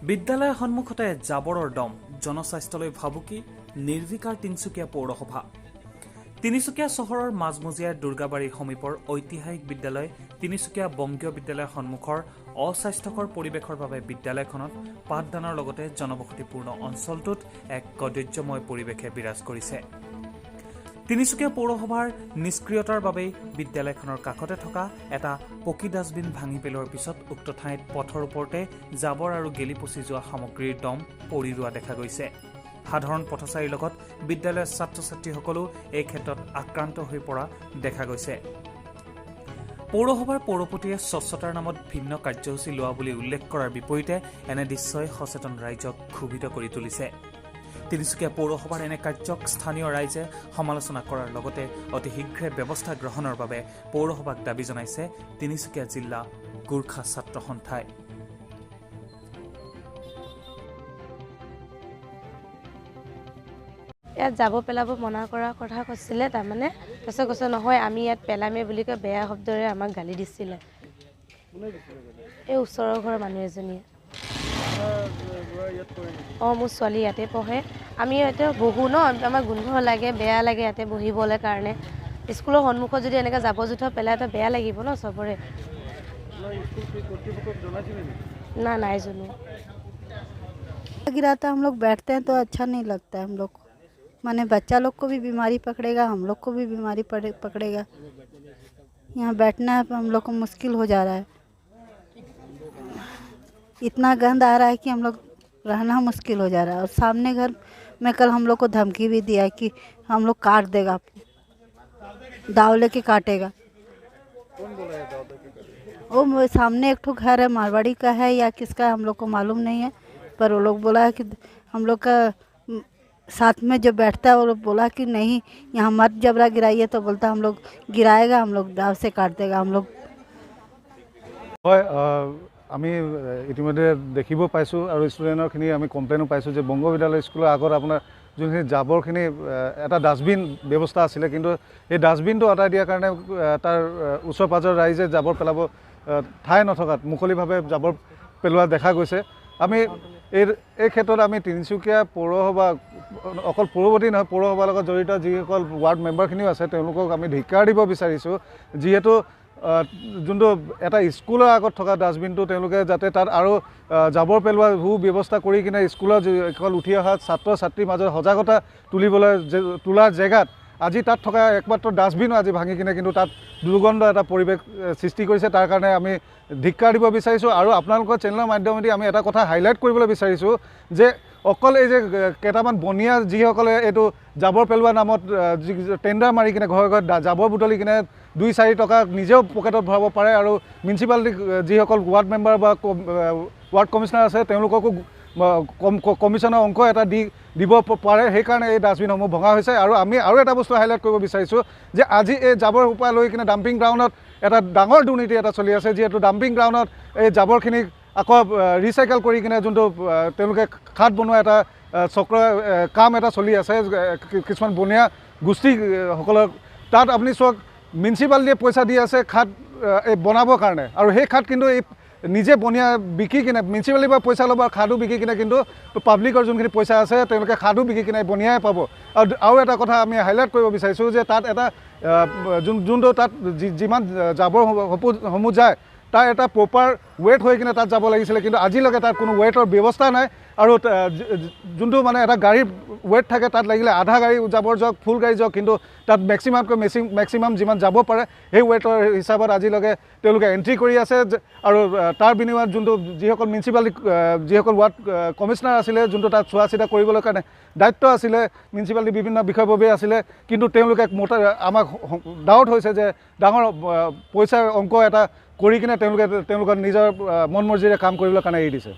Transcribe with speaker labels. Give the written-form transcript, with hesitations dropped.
Speaker 1: বিদ্যালয়ৰ সন্মুখতে জাবৰৰ দম, জনস্বাস্থ্যলৈ ভাবুকি, নিৰ্বিকাৰ তিনিচুকীয়া পৌৰসভা। তিনিচুকীয়া চহৰৰ মাজমজিয়াৰ দুৰ্গাবাৰীৰ সমীপৰ ঐতিহাসিক বিদ্যালয় তিনিচুকীয়া বংগীয় বিদ্যালয়ৰ সন্মুখৰ অস্বাস্থ্যকৰ পৰিৱেশৰ বাবে বিদ্যালয়খনত পাঠদানৰ লগতে জনবসতিপূৰ্ণ অঞ্চলটোত এক কদৰ্যময় পৰিৱেশে বিৰাজ কৰিছে। তিনিচুকীয়া পৌৰসভাৰ নিষ্ক্ৰিয়তাৰ বাবেই বিদ্যালয়খনৰ কাষতে থকা এটা পকী ডাষ্টবিন ভাঙি পেলোৱাৰ পিছত উক্ত ঠাইত পথৰ ওপৰতে জাবৰ আৰু গেলি পচি যোৱা সামগ্ৰীৰ দম পৰি ৰোৱা দেখা গৈছে। সাধাৰণ পথচাৰীৰ লগত বিদ্যালয়ৰ ছাত্ৰ ছাত্ৰীসকলো এই ক্ষেত্ৰত আক্ৰান্ত হৈ পৰা দেখা গৈছে। পৌৰসভাৰ পৌৰপতিয়ে স্বচ্ছতাৰ নামত ভিন্ন কাৰ্যসূচী লোৱা বুলি উল্লেখ কৰাৰ বিপৰীতে এনে দৃশ্যই সচেতন ৰাইজক ক্ষোভিত কৰি তুলিছে। তিনিচুকীয়া পৌৰসভাৰ এনে কাৰ্যক স্থানীয় ৰাইজে সমালোচনা কৰাৰ লগতে অতি শীঘ্ৰে ব্যৱস্থা গ্ৰহণৰ বাবে পৌৰসভাক দাবী জনাইছে তিনিচুকীয়া জিলা গোৰ্খা ছাত্ৰ সন্থাই।
Speaker 2: ইয়াত যাব পেলাব মনা কৰাৰ কথা কৈছিলে, তাৰমানে তাৰপিছত কৈছে নহয়, আমি ইয়াত পেলামেই বুলি কৈ বেয়া শব্দৰে আমাক গালি দিছিলে। এই ওচৰৰ ঘৰৰ মানুহ এজনীয়ে। অঁ, মোৰ ছোৱালী ইয়াতে পঢ়ে। আমি ইয়াতে বহোঁ ন, আমাৰ গোন্ধ লাগে, বেয়া লাগে ইয়াতে বহিবলৈ কাৰণে। স্কুলৰ সন্মুখত যদি এনেকৈ জাবৰ জোঁথৰ পেলাই তো বেয়া লাগিব ন চবৰে। না, নাই জনোৱা।
Speaker 3: गिराता, हम लोग बैठते हैं तो अच्छा नहीं लगता है हम लोग को। माने बच्चा लोग को भी बीमारी पकड़ेगा, हम लोग को भी बीमारी पकड़ेगा। यहाँ बैठना हम लोग को मुश्किल हो जा रहा है। इतना गंद आ रहा है कि हम लोग रहना मुश्किल हो जा रहा है। और सामने घर में कल हम लोग को धमकी भी दिया है कि हम लोग काट देगा आपको, दाव लेके काटेगा। वो सामने एक ठो घर है, मारवाड़ी का है या किसका है, हम लोग को मालूम नहीं है, पर वो लोग बोला है कि हम लोग का साथ में जो बैठता है, वो लोग बोला कि नहीं, यहाँ मत जबरा गिराइए, तो बोलता हम लोग गिराएगा, हम लोग दाव से काट देगा हम लोग।
Speaker 4: হয়, আমি ইতিমধ্যে দেখিব পাইছোঁ আৰু ষ্টুডেণ্টৰখিনি আমি কমপ্লেইনো পাইছোঁ যে বংগ বিদ্যালয় স্কুলৰ আগত আপোনাৰ যোনখিনি জাবৰখিনি এটা ডাষ্টবিন ব্যৱস্থা আছিলে, কিন্তু এই ডাষ্টবিনটো আঁতৰাই দিয়াৰ কাৰণে তাৰ ওচৰ পাঁজৰ ৰাইজে জাবৰ পেলাব ঠাই নথকাত মুকলিভাৱে জাবৰ পেলোৱা দেখা গৈছে। আমি এই ক্ষেত্ৰত আমি তিনিচুকীয়া পৌৰসভা, অকল পৌৰপতি নহয়, পৌৰসভাৰ লগত জড়িত যিসকল ৱাৰ্ড মেম্বাৰখিনিও আছে, তেওঁলোকক আমি ধিক্কাৰ দিব বিচাৰিছোঁ। যিহেতু যোনটো এটা স্কুলৰ আগত থকা ডাষ্টবিনটো তেওঁলোকে যাতে তাত আৰু জাবৰ পেলোৱা সু ব্যৱস্থা কৰি কিনে স্কুলৰ যিসকল উঠি অহা ছাত্ৰ ছাত্ৰীৰ মাজত সজাগতা তুলিবলৈ তোলাৰ জেগাত আজি তাত থকা একমাত্ৰ ডাষ্টবিনো আজি ভাঙি কিনে কিন্তু তাত দুৰ্গন্ধ এটা পৰিৱেশ সৃষ্টি কৰিছে। তাৰ কাৰণে আমি ধিক্কাৰ দিব বিচাৰিছোঁ। আৰু আপোনালোকৰ চেনেলৰ মাধ্যমেদি আমি এটা কথা হাইলাইট কৰিবলৈ বিচাৰিছোঁ যে অকল এই যে কেইটামান বনিয়া যিসকলে এইটো জাবৰ পেলোৱা নামত যি টেণ্ডাৰ মাৰি কিনে ঘৰে ঘৰে জাবৰ বুটলি কিনে 2-4 টকা নিজেও পকেটত ভৰাব পাৰে আৰু মিউনিচিপালিটি যিসকল ৱাৰ্ড মেম্বাৰ বা ৱাৰ্ড কমিশ্যনাৰ আছে, তেওঁলোককো কমিশ্যনৰ অংক এটা দি দিব পাৰে। সেইকাৰণে এই ডাষ্টবিনসমূহ ভঙা হৈছে। আৰু আমি আৰু এটা বস্তু হাইলাইট কৰিব বিচাৰিছোঁ যে আজি এই জাবৰ সোপা লৈ কিনে ডাম্পিং গ্ৰাউণ্ডত এটা ডাঙৰ দুৰ্নীতি এটা চলি আছে। যিহেতু ডাম্পিং গ্ৰাউণ্ডত এই জাবৰখিনি আকৌ ৰিচাইকেল কৰি কিনে যোনটো তেওঁলোকে খাদ বনোৱা এটা চক্ৰ কাম এটা চলি আছে কিছুমান বনীয়া গোষ্ঠীসকলৰ, তাত আপুনি চাওক মিউনিচিপালিটিয়ে পইচা দি আছে খাদ এই বনাবৰ কাৰণে, আৰু সেই খাদ কিন্তু এই নিজে বনীয়া বিকি কিনে মিউনিচিপালিটিৰ পৰা পইচা ল'ব আৰু খাদো বিকি কিনে কিন্তু পাব্লিকৰ যোনখিনি পইচা আছে তেওঁলোকে খাদো বিকি কিনে বনীয়াই পাব। আৰু এটা কথা আমি হাইলাইট কৰিব বিচাৰিছোঁ যে তাত এটা যোনটো তাত যিমান জাবৰ সমূহ যায় তাৰ এটা প্ৰপাৰ ৱেট হৈ কিনে তাত যাব লাগিছিলে, কিন্তু আজিলৈকে তাত কোনো ৱেটৰ ব্যৱস্থা নাই। আৰু যোনটো মানে এটা গাড়ীৰ ৱেট থাকে তাত লাগিলে আধা গাড়ী জাবৰ যাওক, ফুল গাড়ী যাওক, কিন্তু তাত মেক্সিমামতকৈ মেক্সিমাম যিমান যাব পাৰে সেই ৱেটৰ হিচাপত আজিলৈকে তেওঁলোকে এণ্ট্ৰি কৰি আছে। আৰু তাৰ বিনিময়ত যোনটো যিসকল মিউনিচিপালিটি যিসকল ৱাৰ্ড কমিশ্যনাৰ আছিলে, যোনটো তাত চোৱা চিতা কৰিবলৈ কাৰণে দায়িত্ব আছিলে, মিউনিচিপালিটি বিভিন্ন বিষয়ববীয়া আছিলে, কিন্তু তেওঁলোকে মোটা আমাক ডাউট হৈছে যে ডাঙৰ পইচাৰ অংক এটা কৰি কিনে তেওঁলোকে তেওঁলোকৰ নিজৰ মন মৰ্জিৰে কাম কৰিবলৈ কাৰণে এৰি দিছে।